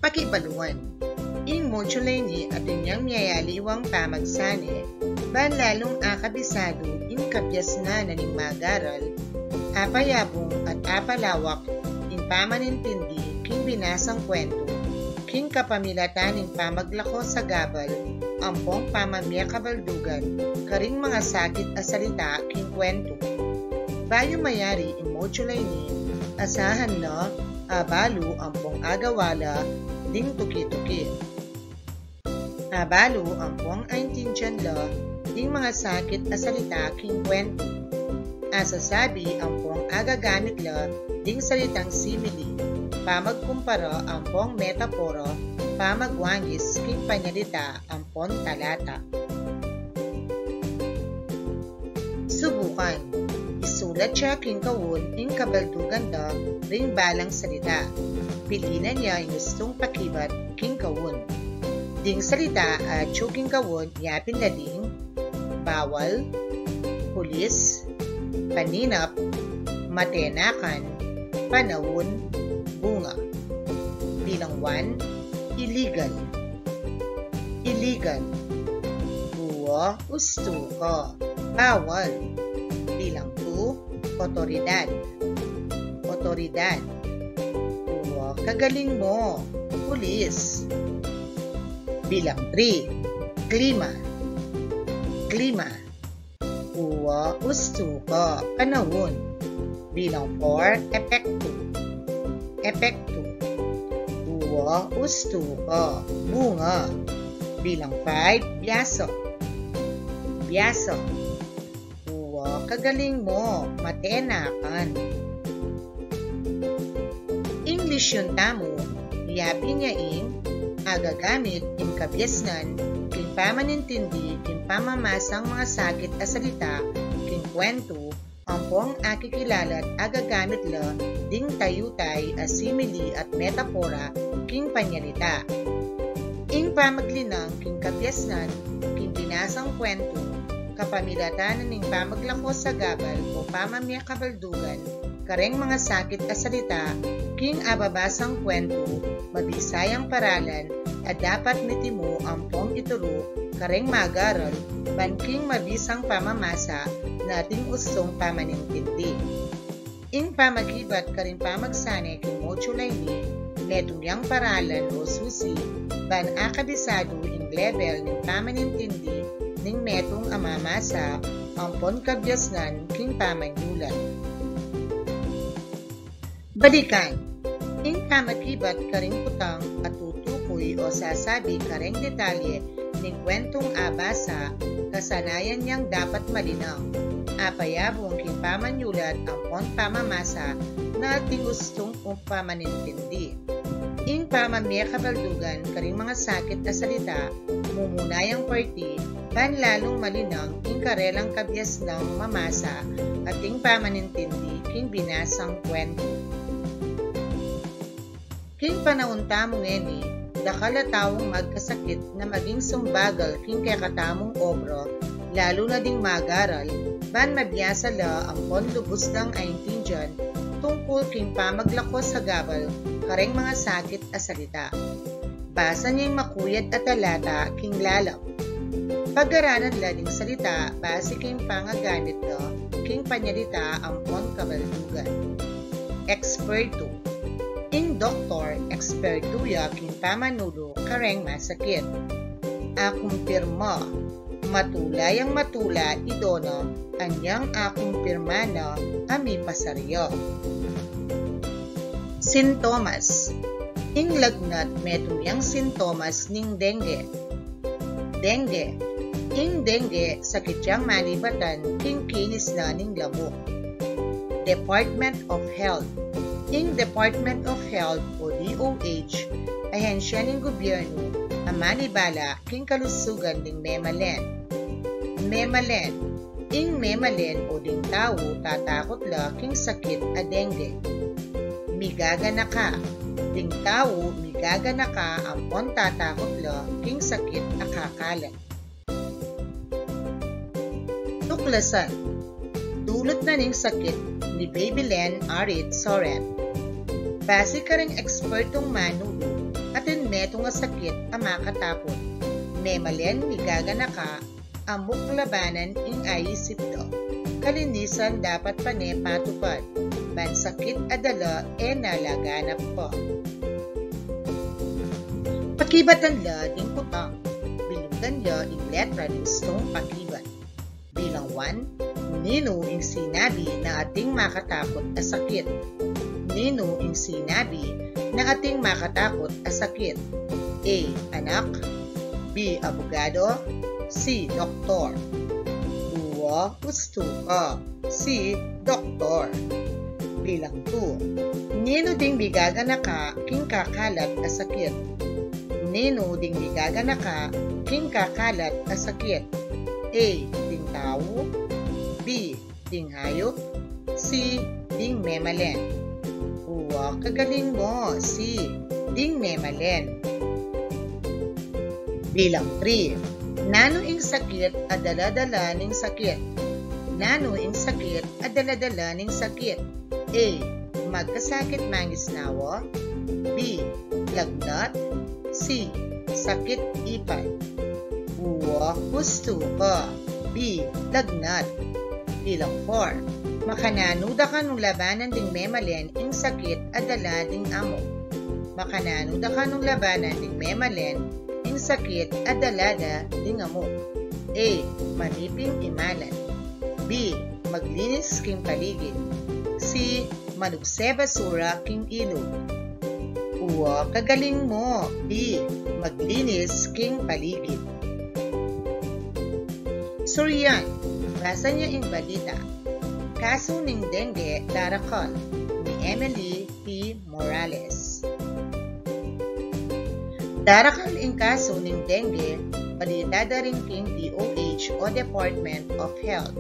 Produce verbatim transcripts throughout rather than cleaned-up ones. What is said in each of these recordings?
Pakibaluan. Ing modula ini atin yang miyayaliwang pamagsane, ban lalung akabisadu ing kabiasnan na ning mag-aral, apayabung at apalawak ing pamanintindi king binasang kwentu, king kapamilatan ning pamaglako sa gabal ampong pamamiakabaldugan karing mga sakit a salita king kwentu. Bayu mayari ing modula ini, asahan na abalu ampong agawa la ding tuki-tuki. Abalu ampong aintindian la ding mga sakit a salita king kwentu. Asasabi ampong agagamit la ding salitang simile, pamagkumpara ampong metapora, pamagwangis king panyalita ampon talata. Subukan. Isulat ya king kaun ing kabaldugan da ring balang salita. Pilinan ya ing ustung pakibat king kaun. Ding salita a atyu king kaun yapin la ding bawal, pulis, paninap, matenakan, panaun, bunga. Bilang one, illegal. Illegal. Uwa, ustu ka. Bawal. Bilang two, otoridad. Otoridad. Uwa, kagaling mo. Pulis. Bilang three, klima. Klima. Uwa, ustu ka. Panaun. Bilang four, epektu. Epektu. Uwa, ustu ka. Bunga. Bilang five, biasa. Biasa. Uwa, kagaling mo. Matenakan. Ing lisyun tamu, yapin ya ing agagamit ing kabiasnan king pamanintindi king pamamasang mga sakit a salita king kwentu, ampong akikilala't agagamit la ding tayutay a simile at metapora king panyalita. Ing pamaglinang king kabiasnan king binasang kwentu, kapamilatan na ning pamaglako sa gabal o pamamiakabaldugan kareng mga sakit a salita king ababasang kwentu, mabisa yang paralan a dapat mitimu ampong ituru kareng mag-aral ban king mabisang pamamasa na atin ustung pamanintindi. Ing pamakibat karing pamagsane king modula ini, metung yang paralan o susi ban akabisadu ing lebel ning pamanintindi ning metung a mamasa ampon kabiasnan king pamanyulat. Balikan. Ing pamakibat karing kutang a tutukuy o sasabi kareng detalye ning kwentung abasa, kasanayan yang dapat malinang, apayabung king pamanyulat ampon pamamasa na atin ustung pamanintindi. Ing pamamiakabaldugan karing mga sakit a salita, mumuna yang parti ban lalung malinang ing karelang kabiasnang mamasa at ing pamanintindi king binasang kwentu. King panaun tamu ngeni, dakal a taung magkasakit na maging sumbagal king kekatamung obra, lalu na ding mag-aral, ban mabiasa la ampon lubus lang aintindian tungkul king pamaglako sa gabal kareng mga sakit a salita. Basa ning makuyad a talata king lalam. Pag-aralan la ding salita base king pangagamit na king panyalita ampon kabaldugan. Ekspertu. Ing doktor, ekspertu ya king pamanulu kareng masakit. Akumpirma. Matula yang matula i Dona anyang akumpirma na a mipasarya. Sintomas. Ing lagnat metung yang sintomas ning dengue. Dengue. Ing dengue sakit yang manibatan king kinis na ning lamuk. Department of Health. Ing Department of Health o D O H, ahensya ning gubyernu a manibala king kalusugan ding memalen. Memalen. Ing memalen o ding tau tatakut la king sakit a dengue. Migaganaka. Ding tau migaganaka ampon tatakut la king sakit a kakalat. Tuklasan. Dulot na ning sakit ni Baby Len Arit Soret. Base kareng ekspertung manulu, atin metung a sakit a makataput. Memalen migaganaka, amuk labanan ing aisip da. Kalinisan dapat pane patupad, ban sakit a dala e na laganap pa. Pakibatan la ding kutang. Bilugan ya ing letra ning gustung pakibat. Bilang one, ninu ing sinabi na atin makataput a sakit? Ninu ing sinabi na atin makataput a sakit? A, anak. B, abogado. C, doktor. Uwa, ustu ka. C, doktor. Bilang two, ninu ding migaganaka king kakalat a sakit? Ninu ding migaganaka king kakalat a sakit? A, ding tau. B, ding hayup. C, ding memalen. Uwa, kagaling mo. C, ding memalen. Bilang three, nanu ing sakit a dala-dala ning sakit? Nanu ing sakit a dala-dala ning sakit? A, magkasakit mangisnawa. B, lagnat. C, sakit ipan. Uwa, ustu ka. B, lagnat. Bilang four, makananu da kanung labanan ding memalen ing sakit a dala ding amuk? Makananu da kanung labanan ding memalen ing sakit a dala da ding amuk? A, maniping imalan. B, maglinis king paligid. C, manugse basura king ilug. Uwa, kagaling mo. B, maglinis king paligid. Surian, basa nya ing balita. Kasu ning dengue darakal, ni Emily P. Morales. Darakal ing kasu ning dengue, balita da rin king D O H o Department of Health.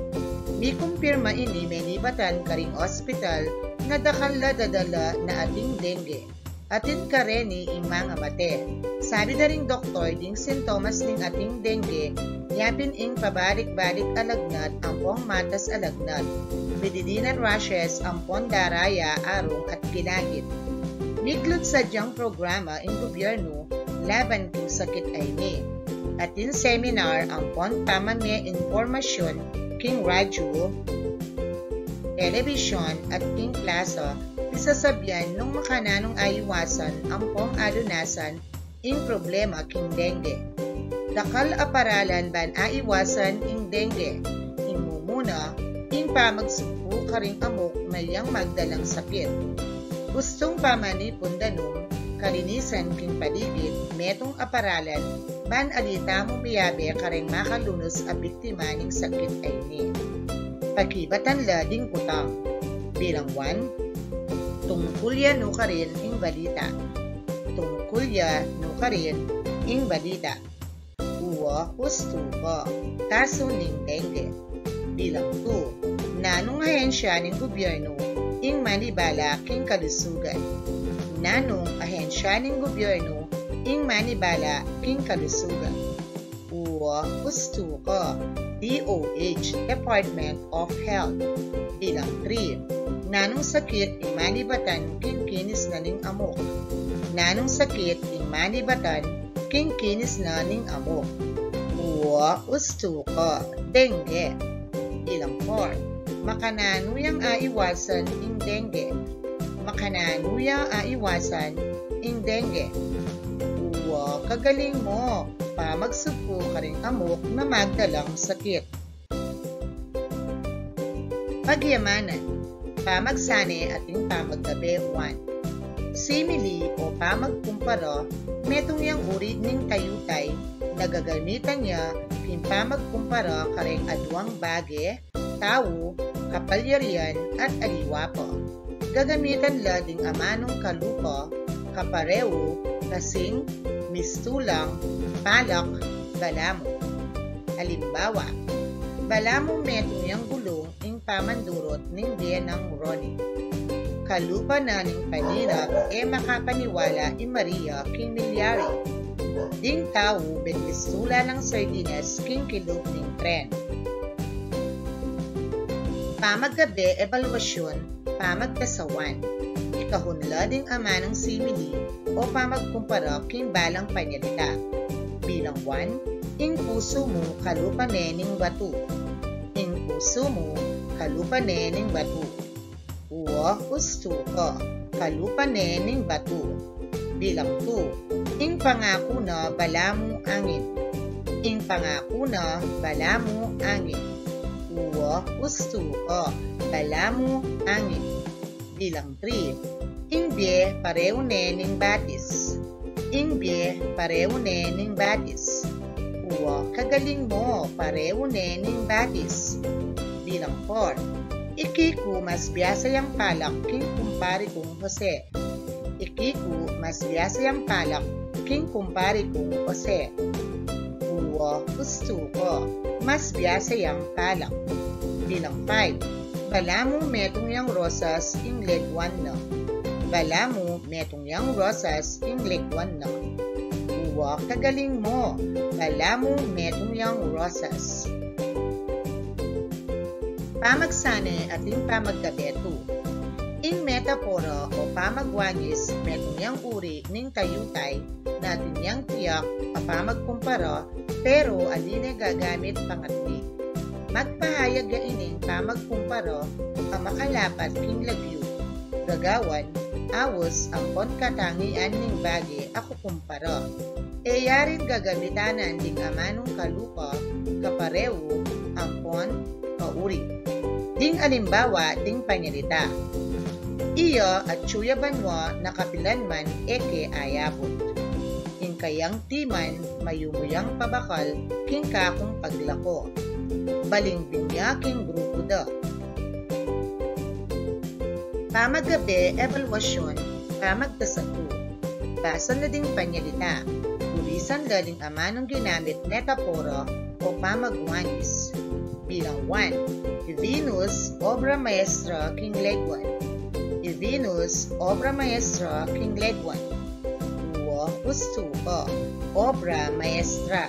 Mikumpirma ini menibatan karing ospital na dakal la dadala na ating dengue. Atin kareni ing mangamate. Sabi da ring doktor, ding sintomas ning ating dengue, yapin ing pabalik-balik a lagnat ampong matas a lagnat, mididinan rashes ampon daraya arung at gilagid. Miglut sadyang programa ing gobyernu laban king sakit a ini. Atin seminar ampon pamamie impormasyun king radyu, telebisyon at king plaza, pisasabian nung makananung aiwasan ampong alunasan ing problema king dengue. Dakal a paralan ban aiwasan ing dengue. Ing mumuna, ing pamagsugpu karing amuk na yang magdalang sakit. Ustung pamanipun danum, kalinisan king paligid, metung a paralan, ban ali tamu miyabe kareng makalunus a biktima ning sakit a ini. Pakibatan la ding kutang. Bilang one, tungkul ya nukarin ing balita. Tungkul ya nukarin ing balita. Uwa, ustu ka. Kasu ning dengue. Bilang two, nanung ahensya ning gobyernu ing manibala king kalusugan? Nanung ahensya ning gobyernu ing manibala king kalusugan? Uwa, ustu ka. D O H, Department of Health. Bilang three, nanung sakit ing manibatan king kinis na ning amuk? Nanung sakit ing manibatan king kinis na ning amuk? Uwa, ustu ka. Dengue. Bilang four, makananu yang aiwasan ing dengue? Makananu yang aiwasan ing dengue? Uwa, kagaling mo. Pamagsugpu karing amuk na magdalang sakit. Pagyamanan, pamagsane ating pamaggabe. One, simili o pamagkumpara, metung yang uri ning tayutay na gagamitan ya king pamagkumpara kareng aduang bage, tau, kapalyarian, at aliwa pa. Gagamitan la ding amanung kalupa, kapareu, kasing, mistulang, palak, balamu. Alimbawa, balamu metung yang gulung ing pamandurut ning bie nang Ronnie. Kalupa na ning paninag e makapaniwala i Maria king milyari. Ding tau, begmistula nang sardinas king kilub ning tren. Pamaggabe, ebalwasyun, pamagkasawan. Ikahun la ding amanung simili, o pamagkumpara king balang panyalita. Bilang one, ing pusu mu kalupa ne ning batu. Ing pusu mu kalupa ne ning batu. Uwa, ustu ka, kalupa ne ning batu. Bilang two, ing pangaku na balamu angin. Ing pangaku na balamu angin. Uwa, ustu ka, balamu angin. Bilang three, ing bie parehu ne ning batis. Ing bie parehu ne ning batis. Uwa, kagaling mo, parehu ne ning batis. Bilang four, iki ku mas biasa yang palak king kumpari kung Jose. Iki ku mas biasa yang palak king kumpari kung Jose. Uwa, ustu ka, mas biasa yang palak. Bilang five, balamu metung yang rosas ing leguan na. Balamu metung yang rosas ing leguan na. Uwa, kagaling mo, balamu metung yang rosas. Pamagsane at ing pamaggabe two. Ing metapora o pamagwangis metung yang uri ning tayutay na atin yang tiyak a pamagkumpara, pero ali ne gagamit pangatli. Magpahayag ya ining pamagkumpara a makalapat king lagyu, gagawan, aus ampon katangian ning bage a kukumpara. E ya rin gagamitanan ding amanung kalupa, kaparehu, ampon kauri. Ding alimbawa ding panyalita. Iya atyu ya banua na kapilan man e ke ayabut. Ing kayang timan mayumu yang pabakal king kakung paglako. Baling binia king grupu da. Pamaggabe, ebalwasyun, pamagdasa two. Basan la ding panyalita. Burisan la ding amanung ginamit metapora o pamagwangis. Bilang one, i Venus, obra maestra king leguan. I Venus, obra maestra king leguan. Uwa, ustu ka, obra maestra.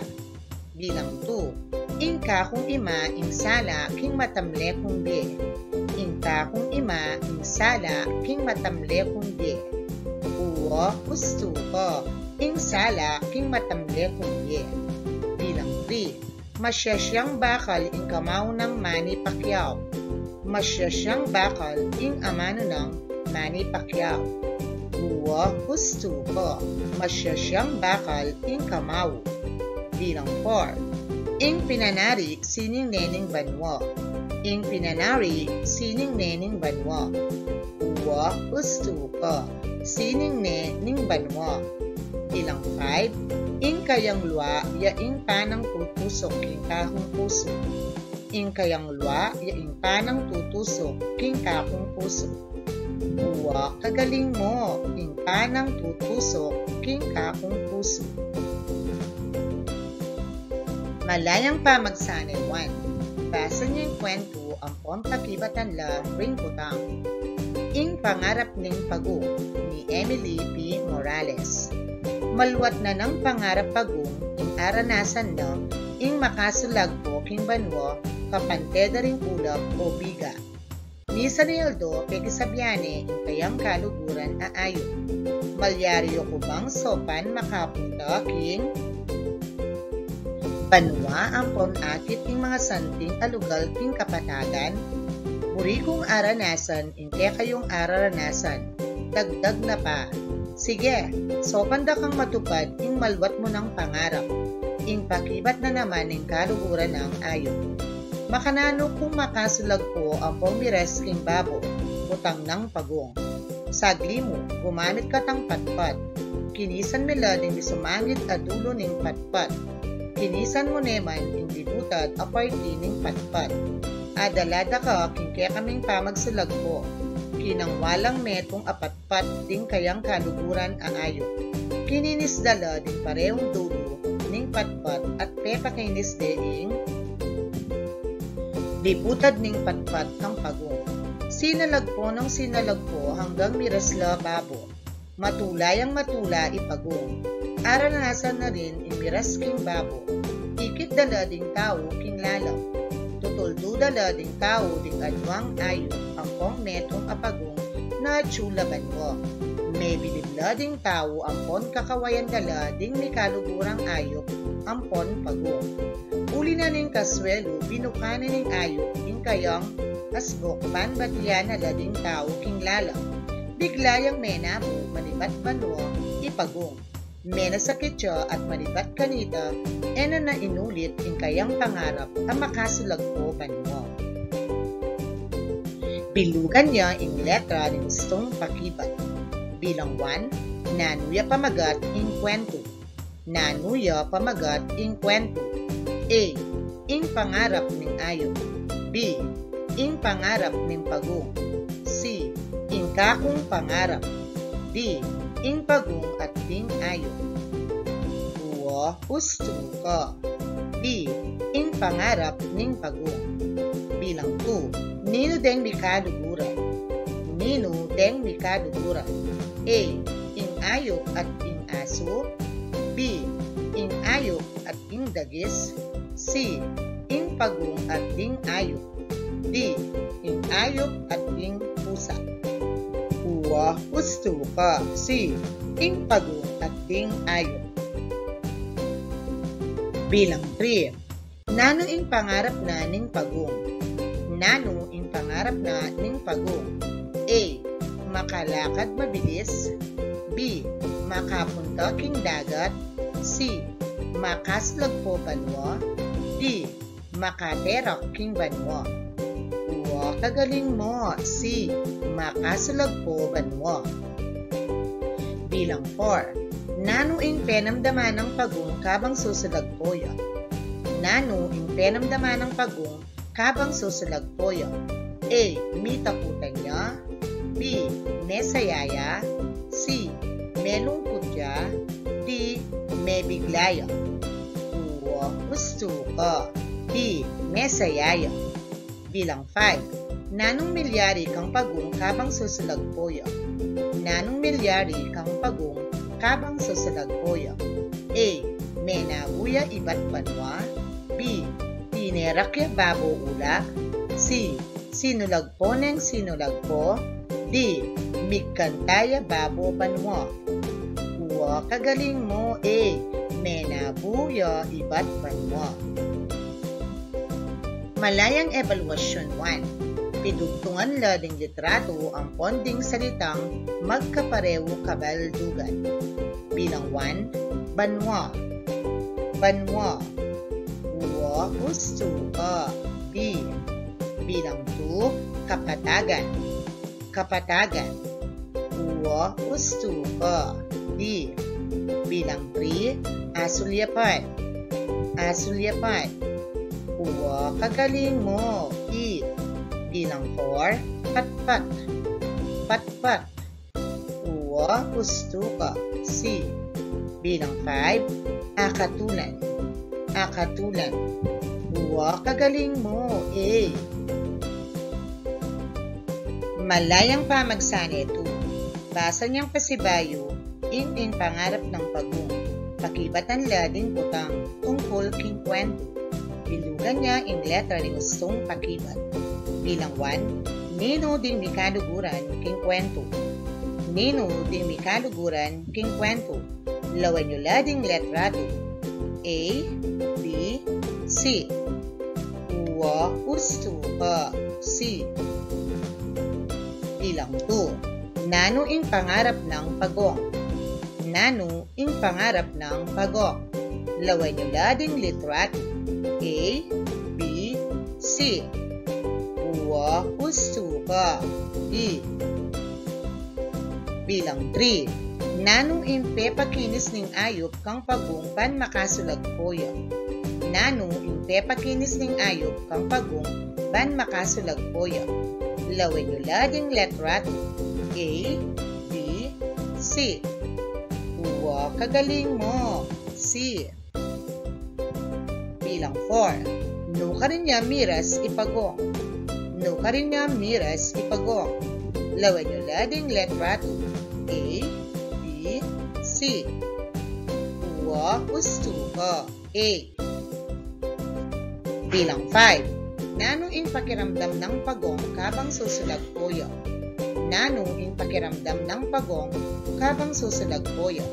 Bilang two, ing kakung ima ing sala king matamle kung bie. Ing kakung ima ing sala king matamle kung bie. Uwa, ustu ka, ing sala king matamle kung bie. Bilang three, masyasyang bakal ing kamau nang Manny Pacquiao. Masyasyang bakal ing amanu nang Manny Pacquiao. Uwa, ustu ka, masyasyang bakal ing kamau. Bilang four, ing pinanari sining ne ning banua. Ing pinanari sining ne ning banua. Uwa, ustu ka, sining ne ning banua. Bilang five, ing kayang lua ya ing panang tutusuk king kakung pusu. Ing kayang lua ya ing panang tutusuk king kakung pusu. Uwa, kagaling mo, ing panang tutusuk king kakung pusu. Malayang pamagsane one. Basan yu ing kwentu ampon pakibatan la ring kutang Ing Pangarap ning Pagong ni Emily P. Morales. Maluat na nang pangarap Pagong ing aranasan na ing makasulagpo king banua kapante da ring ulap o biga. Misan a aldo, pekisabian ne ing kayang kaluguran a ayup. Malyari ku bang saupan makapunta king banua ampon akit ing mangasanting a lugal king kapatagan? Buri kung aranasan ing kekayung araranasan. Dagdag na pa, sige, saupan da kang matupad ing maluat mu nang pangarap. Ing pakibat na naman ning kaluguran nang ayup. Makananu kung makasulagpo ampong miras king babo, butang nang Pagong? Sagli mu, gumamit ka tang patpat. Kinisan me la ding misumangit a dulu ning patpat. Kinisan mu ne man ing libutad a parti ning patpat. Adala da ka king kekaming pamagsulagpo. Kinangwa lang metung a patpat ding kayang kaluguran a ayup. Kininis da la ding parehung dulu ning patpat at pepakinis de ing libutad ning patpat kang Pagong. Sinalagpo nang sinalagpo anggang miras la babo. Matula yang matula i Pagong. Aranasan na rin ing miras king babo. Ikit da la ding tau king lalam. Tutuldu da la ding tau ding aduang ayup ampong metung a Pagong na atyu la banua. Mebilib la ding tau ampon kakawayan da la ding mikaluguran ayup ampon pagong. Uli na ning kasuelu, binuka na ning ayup ing kayang asbuk ban batian na la ding tau king lalam. Bigla yang menabu manibat banua i pagong. Menasakit ya at manibat kanita, e na na inulit ing kayang pangarap a makasulagpo banua. Bilugan ya ing letra ning gustung pakibat. Bilang one, nanu ya pamagat ing kwentu? Nanu ya pamagat ing kwentu? A, ing pangarap ning ayup. B, ing pangarap ning pagong. C, ing kakung pangarap. D, ing pagong at ding ayup. Uwa, ustu ka. B, ing pangarap ning pagong. Bilang two, ninu deng mikaluguran? Ninu deng mikaluguran? A, ing ayup at ing asu. B, ing ayup at ing dagis. C, ing pagong at ding ayup. D, ing ayup at ding pusa. Uwa, ustu ka. C, ing pagong at ding ayup. Bilang three, nanu ing pangarap na ning pagong? Nanu ing pangarap na ning pagong? A, makalakad mabilis. B, makapunta king dagat. C, makasulagpo banua. D, makaterak king banua. Uwa, kagaling mu. C, makasulagpo banua. Bilang four, nanu ing penamdaman nang pagong kabang susulagpo ya? Nanu ing penamdaman nang pagong kabang susulagpo ya? A, mitakutan ya. B, mesaya ya. C, melungkut ya. D, mebigla ya. Uwa, ustu ka. B, mesaya ya. Bilang five, nanung milyari kang pagong kabang susulagpo ya? Nanung milyari kang pagong kabang susulagpo ya? A, menabu ya ibat banua. B, tinerak ya babo ulak. C, sinulagpo neng sinulagpo. D, migkanta ya babo banua. Uwa, kagaling mu. A, menabu ya ibat banua. Malayang ebaluasyun one. Pidugtungan la ding litratu ampon ding salitang magkaparehu kabaldugan. Bilang one, banua. Banua. Uwa, ustu ka. B. Bilang two, kapatagan. Kapatagan. Uwa, ustu ka. D. Bilang three, asulyapan. Asulyapan. Uwa, kagaling mu. E. Bilang four, patpat. Patpat. Uwa, ustu ka. C. Bilang five, akatulan. Akatulan. Uwa, kagaling mu. A. Malayang pamagsane two. Basa neng pasibayu ing, ing pangarap nang pagong. Pakibatan la ding kutang tungkul king kwentu. Bilugan ya ing letra ning gustung pakibat. Bilang one, ninu ding mikaluguran king kwentu? Ninu ding mikaluguran king kwentu? Lawen yu la ding litratu. A, B, C. Uwa, ustu ka. C. Bilang two, nanu ing pangarap nang pagong? Nanu ing pangarap nang pagong? Lawen yu la ding litratu. A, B, C. Uwa, ustu ka. D. Bilang three, nanu ing pepakinis ning ayup kang pagong ban makasulagpo ya? Nanu ing pepakinis ning ayup kang pagong ban makasulagpo ya? Lawen yu la ding litratu. A, B, C. Uwa, kagaling mu. C. Bilang four, nukarin ya miras i pagong? Nukarin ya miras i pagong? Lawen yu la ding litratu. A, B, C. Uwa, ustu ka. A. Bilang five, nanu ing pakiramdam nang pagong kabang susulagpo ya? Nanu ing pakiramdam nang Pagong kabang susulag ya?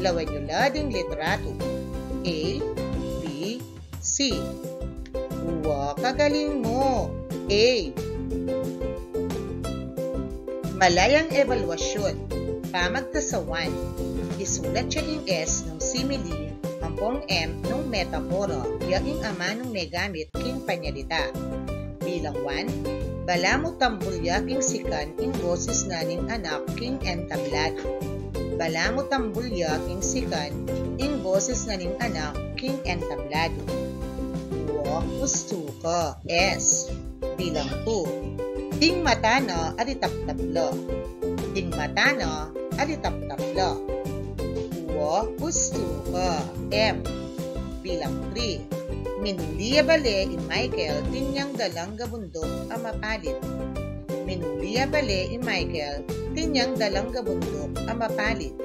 Lawen yu la ding litratu. A, B, C. Wa, kagaling mu. A. Malayang ebalwasyun. Pamagtasawan. Isulat ya ing S nung simile ampong M nung metapora, ya ing amanung megamit king panyalita. Bilang one, balamu tambul ya king sikan ing boses na ning anak king entablado. Balamu tambul ya king sikan ing boses na ning anak king entablado. Wa, ustu ka. S. Bilang two, ding mata na alitaptap la. Ding mata na alitaptap la. Wa, ustu ka. M. Bilang three, minuli ya bale i Michael, tinyang dalang gabunduk a mapalit. Minuli ya bale i Michael, tinyang dalang gabunduk a mapalit.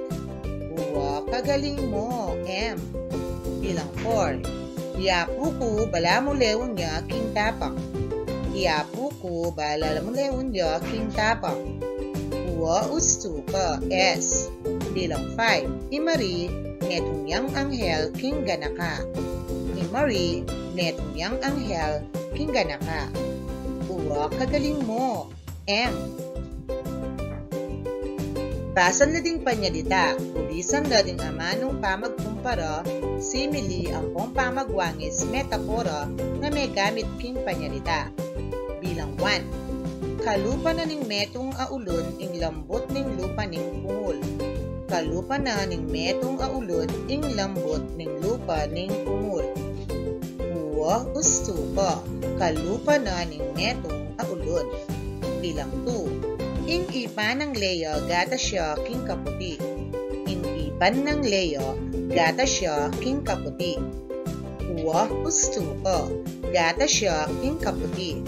Wa, kagaling mu. M. Bilang four, i apu ku balamu leun ya king tapang. I apu ku balamu leun ya king tapang. Wa, ustu ka. S. Bilang five, i Marie, metung yang anghel king ganaka. I Marie, metung yang anghel king ganaka. Wa, kagaling mu. M. Basan la ding panyalita, ulisan la ding amanung pamagkumpara, simile ampong pamagwangis, metapora, na megamit king panyalita. Bilang one, kalupa na ning metung a ulun ing lambut ning lupa ning pungul. Kalupa na ning metung a ulun ing lambut ning lupa ning pungul. Wa, ustu ka. Kalupa na ning metung a ulun. Bilang two, ing ipan nang Lea gatas ya king kaputi. Ing ipan nang Lea gatas ya king kaputi. Wa, ustu ka. Gatas ya king kaputi.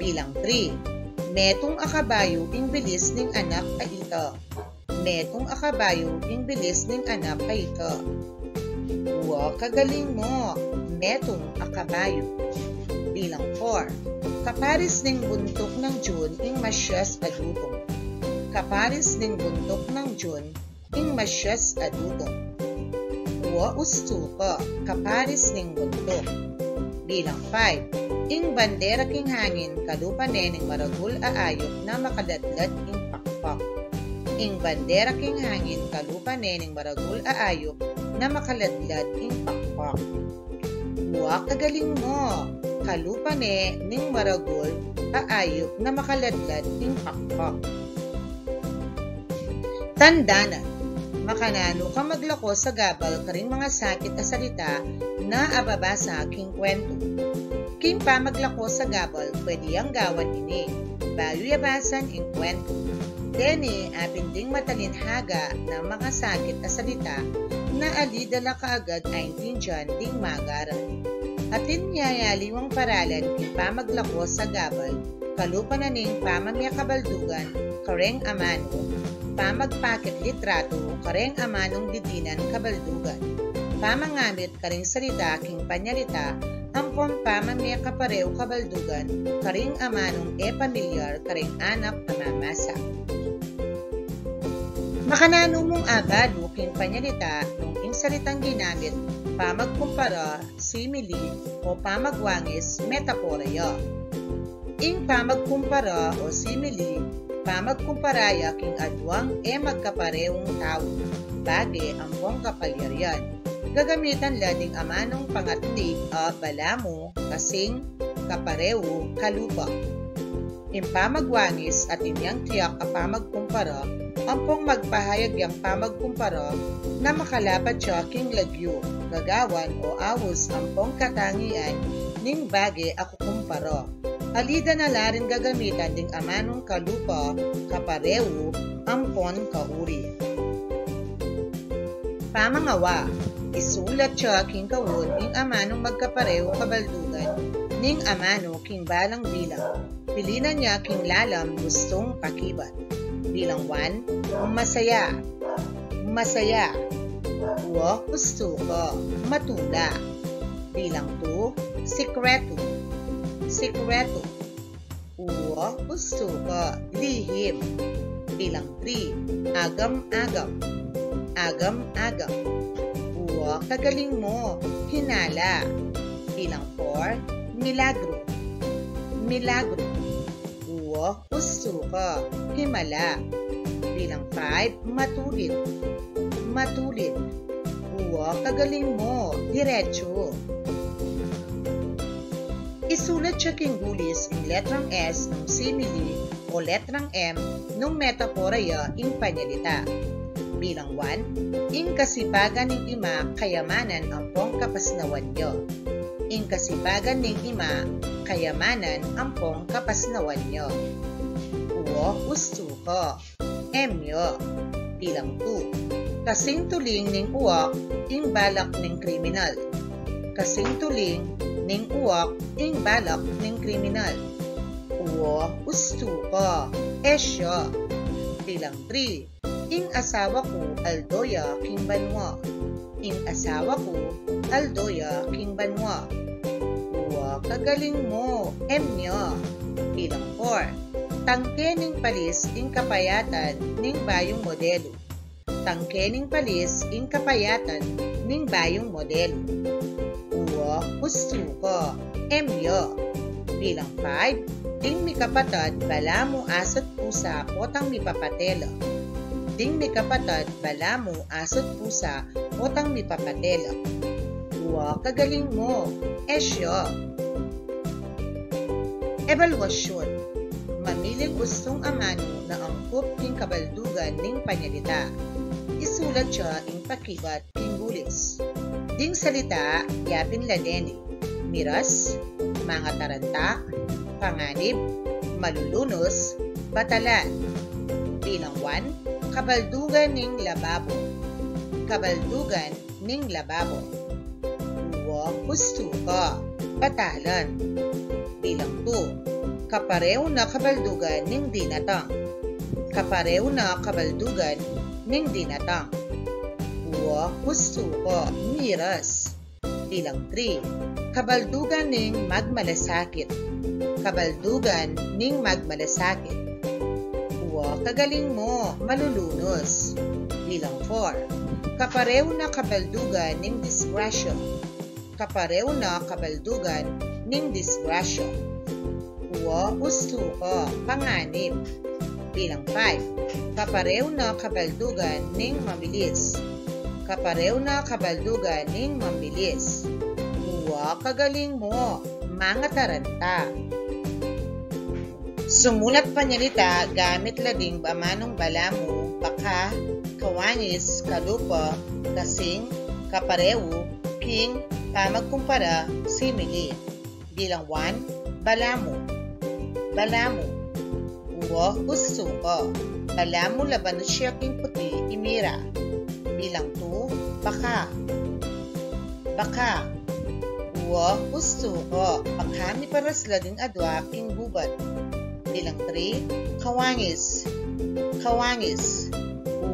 Bilang three, metung a kabayu ing bilis ning anak a ita. Metung a kabayu ing bilis ning anak a ita. Wa, kagaling mu. Metung a kabayu. Bilang four, kaparis ning buntuk nang June ing masyas a dutung. Kaparis ning buntuk nang June ing masyas a dutung. Wa, ustu ka. Kaparis ning buntuk. Bilang five, ing bandera king hangin kalupa ne ning maragul a ayup na makaladlad ing pakpak. Ing bandera king hangin kalupa ne ning maragul a ayup na makaladlad ing pakpak. Wa, kagaling mu. Kalupa ne ning maragul a ayup na makaladlad ing pakpak. Tandanan, makananu ka maglako sagabal karing mga sakit a salita na ababasa king kwentu. King pamaglako sagabal, pwede yang gawan ini bayu ya basan ing kwentu. Deni, apin ding matalinhaga na mga sakit a salita na ali da la kaagad aintindian ding mag-aral. Atin ya aliwang paralan king pamaglako sagabal, kalupa na ning pamamie-kabaldugan kareng amanu, pamagpakit litratu kareng amanung didinan kabaldugan, pamangamit karing salita king panyalita, ampon pamamie-kapareu kabaldugan karing amanung e pamilyar kareng anak a mamasa. Makananu mung abalu king panyalita nung ing salitang ginamit, pamagkumpara, simile, o pamagwangis, metapora ya? Ing pamagkumpara o simile, pamagkumpara ya king aduang e magkapareung tau, bage ampong kapalyarian. Gagamitan la ding amanung pangatnik a balamu, kasing, kapareu, kalupa. Ing pamagwangis atin yang tiyak a pamagkumpara, ampong magpahayag yang pamagkumpara na makalapat ya king lagyu, gagawan o aus ampong katangian ning bage a kukumpara. Ali da na la ring gagamitan ding amanung kalupa, kapareu, ampon kauri. Pamangawa, isulat ya king kaun ing amanung magkapareu kabaldugan ning amanu king balang bilang. Pilinan ya king lalam gustung pakibat. Bilang one, masaya. Masaya. Wa, gustu ku. Matula. Bilang two, sikretu. Sikretu. Wa, O, ustu ko, lihim. Bilang three, agam-agam. Agam-agam. Uwa, kagaling mo, hinala. Bilang four, milagro. Milagro. Uwa, ustu ko, himala. Bilang five, matulid. Matulid. Uwa, kagaling mo, diretso. Isulat ya king gulis ing letrang S nung simile o letrang M nung metapora ya ing panyalita. Bilang one, ing kasipagan ning ima kayamanan ampong kapasnawan ya. Ing kasipagan ning ima kayamanan ampong kapasnawan ya. Uwa, ustu ko. M ya. Bilang two. Kasing tuling ning uwak ing balak ning kriminal. Kasing tuling ning uwak ing balak ning kriminal. Uwa, ustu ko. S ya. Bilang three. Ing asawa ku aldo ya king banua. Ing asawa ku aldo ya king banua. Uwa, kagaling mo, M ya. Bilang four. Tangke ning palis ing kapayatan ning bayung modelu. Tangke ning palis ing kapayatan ning bayung modelu. Uwa, ustu ko, M ya. Bilang five. Ding mikapatad balamu asa't pusa potang mipapatela. Ding mikapatad balamu asa't pusa potang mipapatela. Uwa, kagaling mo, S ya. Ebalwasyun. Mamiling ustung amanu na angkup king kabaldugan ning panyalita. Isulat ya ing pakibat king gulis. Ding salita yapin la deni: miras, mangataranta, panganib, malulunus, batalan. Bilang one, kabaldugan ning lababo. Kabaldugan ning lababo. Uwa, ustu ko, batalan. Bilang two, kaparehu na kabaldugan ning dinatang. Kaparehu na kabaldugan ning dinatang. Uwa, ustu ko, miras. Bilang three, kabaldugan ning magmalasakit. Kabaldugan ning magmalasakit. Uwa, kagaling mo, malulunus. Bilang four, kaparehu na kabaldugan ning disgrasya. Kaparehu na kabaldugan ning disgrasya. Uwa, ustu ko, panganib. Bilang five, kaparehu na kabaldugan ning mamilis. Kaparehu na kabaldugan ning mamilis. Uwa, kagaling mo, mangataranta. Sumulat panyalita gamit la ding amanung balamu, baka, kawangis, kalupa, kasing, kaparehu, king pamagkumpara, simile. Bilang one, balamu. Balamu. Uwa, ustu ko. Balamu laban na sya king puti i Mira. Bilang two, baka. Baka. Uwa, ustu ko. Baka miparas la ding adwa king gubat. Bilang three, kawangis. Kawangis.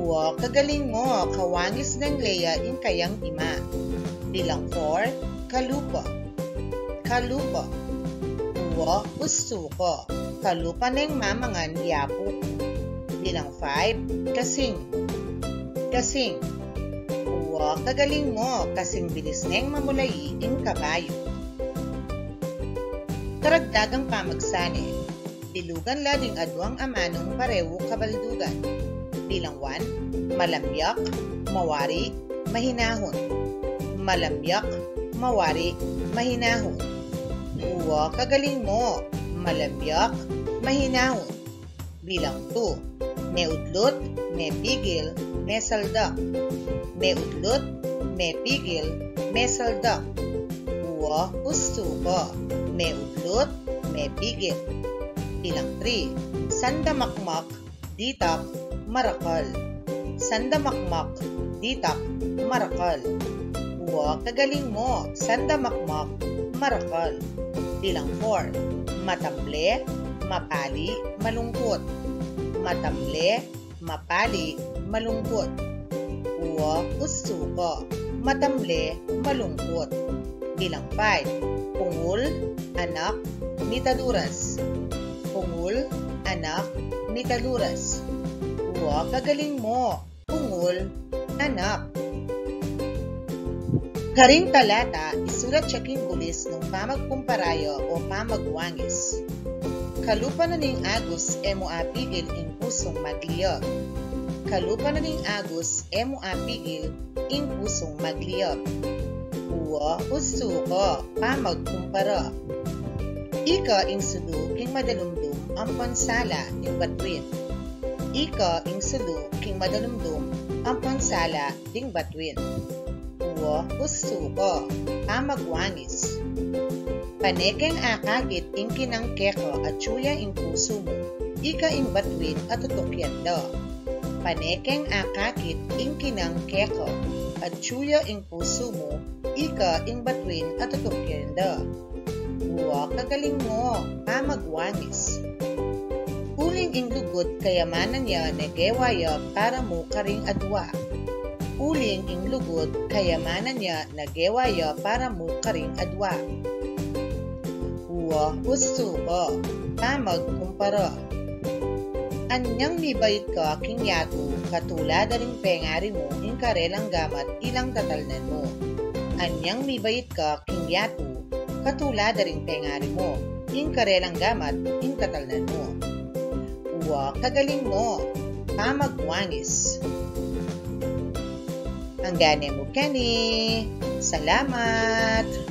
Uwa, kagaling mo. Kawangis neng Lea ing kayang ima. Bilang four, kalupa. Kalupa. Uwa, ustu ko. Kalupa neng mamangan i apu ku. Bilang five, kasing. Kasing. Uwa, kagaling mo. Kasing bilis neng mamulayi ing kabayu. Karagdagang pamagsane. Bilugan la ding adwang amanung parehu kabaldugan. Bilang one, malamyak, mawari, mahinahon. Malamyak, mawari, mahinahon. Uwa, kagaling mo. Malamyak, mahinahon. Bilang two, meudlut, mepigil, mesaldak. Meudlut, mepigil, mesaldak. Uwa, ustu ko. Meudlut, mepigil. Bilang three, sandamakmak, ditak, marakal. Sandamakmak, ditak, marakal. Uwa, kagaling mo. Sandamakmak, marakal. Bilang four, matamle, mapali, malungkot. Matamle, mapali, malungkot. Uwa, ustu ko. Matamle, malungkot. Bilang five, pungul, anak, mitaduras. Pungul, Pungul, anak, mitaluras. Wa, kagaling mu. Pungul, anak. Karing talata, isulat ya king gulis nung pamagkumpara ya o pamagwangis. Kalupa na ning agus, e mu apigil ing pusung magliyab. Kalupa na ning agus, e mu apigil ing pusung magliyab. Wa, husu ka, pamagkumpara. Ika ing sulu king madalumdum ampon sala ning batuin. Ika ing sulu king madalumdum ampon sala ding batuin. Wa, husu ka, pamagwangis. Pane keng akakit ing kinang keka atyu ya ing pusu mu, ika ing batuin a tutukian da. Pane keng akakit ing kinang keka atyu ya ing pusu mu, ika ing batuin a tutukian da. Wa, kagaling mu, pamagwangis. Uling ing lugud kayamanan ya na gewa ya para mu karing adwa. Uling ing lugud kayamanan ya na gewa ya para mu karing adwa. Wa, husu ka, pamagkumpara. Anyang mibait ka king yatu katulad da ring pengari mu ing karelang gamat ilang tatalnan mu. Anyang mibait ka king yatu katulad da ring pengari mu ing karelang gamat ing tatalnan mu. Wa, kagaling mu, pamagwangis. Angga ne mu keni. Salamat.